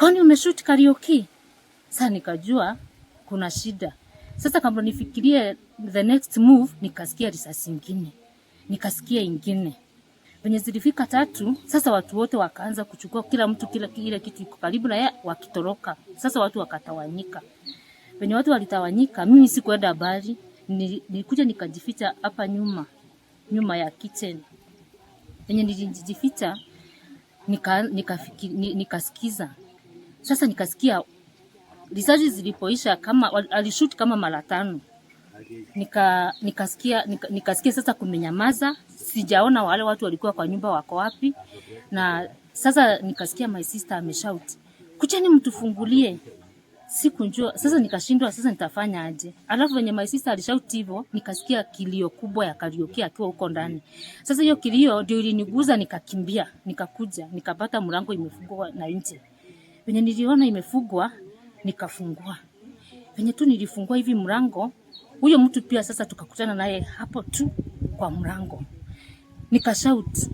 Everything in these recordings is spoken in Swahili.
Kwani umeshoot Kariuki? Sasa nikajua kuna shida. Sasa kabla nifikirie the next move, nikasikia risasi ingine, nikasikia ingine. Venye zilifika tatu, sasa watu wote wakaanza kuchukua kila mtu kila ile kitu iko karibu na yeye wakitoroka. Sasa watu wakatawanyika. Venye watu walitawanyika, mimi sikuenda mbali, nilikuja nikajificha hapa nyuma, nyuma ya kitchen. Venye nilijificha nikasikiza. Sasa nikasikia risasi zilipoisha, kama alishoot kama mara tano. Nikasikia sasa kumenyamaza, sijaona wale watu walikuwa kwa nyumba wako wapi. Na sasa nikasikia my sister ameshout, "Kujeni mtufungulie." Sikujua sasa, nikashindwa sasa nitafanya aje. Alafu venye my sister alishout hivyo, nikasikia kilio kubwa ya Kariuki akiwa huko ndani. Sasa hiyo kilio ndio iliniguza, nikakimbia, nikakuja, nikapata mlango imefungwa na nje. Venye niliona imefungwa, nikafungua. Venye tu nilifungua hivi mlango, huyo mtu pia sasa tukakutana naye hapo tu kwa mlango. Nikashout,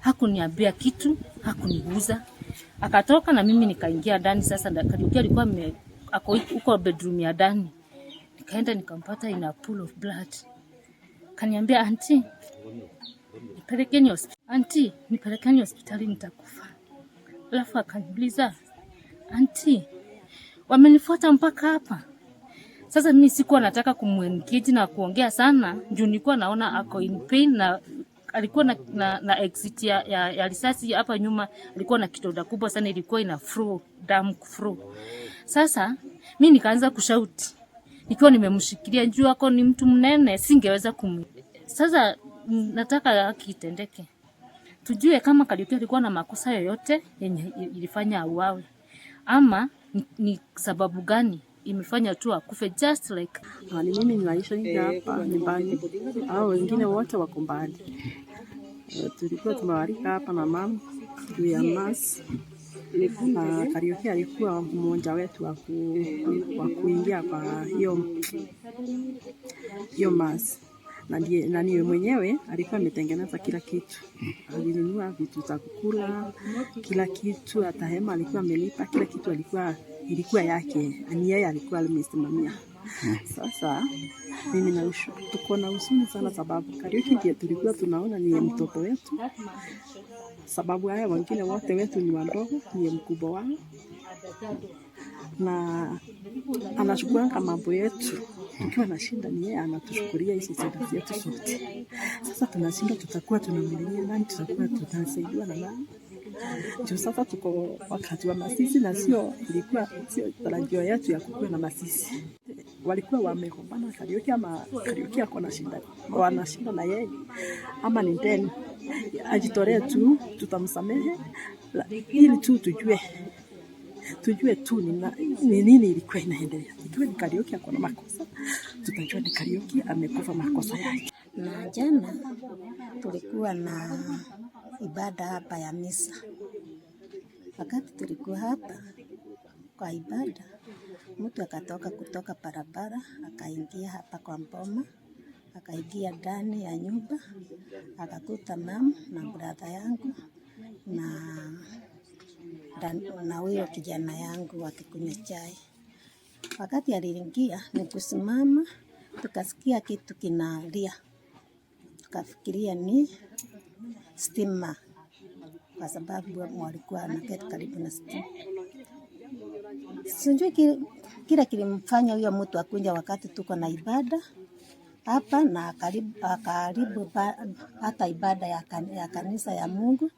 hakuniambia kitu, hakuniguza. Akatoka na mimi nikaingia ndani. Sasa Kariuki alikuwa ako huko bedroom ya ndani. Nikaenda nikampata in a pool of blood. Kaniambia, "Auntie, nipelekeni hospitali. Auntie, nipelekeni hospitali nitakufa." Alafu akaniuliza, "Auntie, wamenifuata mpaka hapa?" Sasa mimi sikuwa nataka kumuengage na kuongea sana juu nilikuwa naona ako in pain na alikuwa na exit ya risasi hapa nyuma, alikuwa na kidonda kubwa sana, ilikuwa ina flow, damu flow. Sasa mi nikaanza kushout nikiwa nimemshikilia juu ako ni mtu mnene, singeweza kum. Sasa nataka haki itendeke, tujue kama Kariuki alikuwa na makosa yoyote yenye ilifanya auawe ama ni sababu gani imefanya tu akufe just like Ah, ni mimi ninaishi hapa nyumbani, hao wengine wote wako mbali. Tulikuwa tumewalika hapa na mama juu ya mass na Kariuki alikuwa mmoja wetu wa kuingia kwa hiyo hiyo mass na ndiye na niye mwenyewe alikuwa ametengeneza kila kitu, alinunua vitu za kukula, kila kitu, hata hema alikuwa amelipa, kila kitu alikuwa ilikuwa yake, ni yeye alikuwa amesimamia. Sasa mimi tuko na huzuni sana, sababu Kariuki ndiye tulikuwa tunaona ni mtoto wetu, sababu haya wengine wote wetu ni wadogo, ni mkubwa wao na anachukuanga mambo yetu tukiwa na shida, ni yeye anatuchukulia hizi shida zetu zote. Sasa tunashindwa, tutakuwa tunamlilia nani? Tutakuwa tunasaidiwa na nani? Juu sasa tuko wakati wa mazishi na sio ilikuwa sio tarajio yetu ya kukuwa na mazishi. Walikuwa wamegombana Kariuki ama Kariuki ako na shida, wanashinda na yeye ama ni deni, ajitolee tu, tutamsamehe ili tu tujue tu ni nini ilikuwa inaendelea. Ikiwa ni Kariuki ako na makosa, tutajua ni Kariuki amekufa makosa yake. Na jana tulikuwa na ibada hapa ya misa. Wakati tulikuwa hapa kwa ibada, mtu akatoka kutoka barabara akaingia hapa kwa boma, akaingia ndani ya nyumba, akakuta mum na brother yangu na huyo kijana yangu wakikunywa chai. Wakati aliingia ni kusimama, tukasikia kitu kinalia, tukafikiria ni stima kwa sababu walikuwa wanaketi karibu na stima. Sijui kile kilimfanya huyo mtu akuja wakati tuko na ibada hapa na akaharibu hata ibada ya kanisa ya Mungu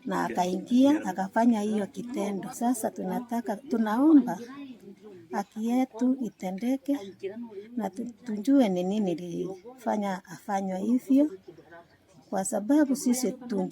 na akaingia akafanya hiyo kitendo. Sasa tunataka tunaomba haki yetu itendeke na tujue ni nini ilifanya afanywe hivyo, kwa sababu sisi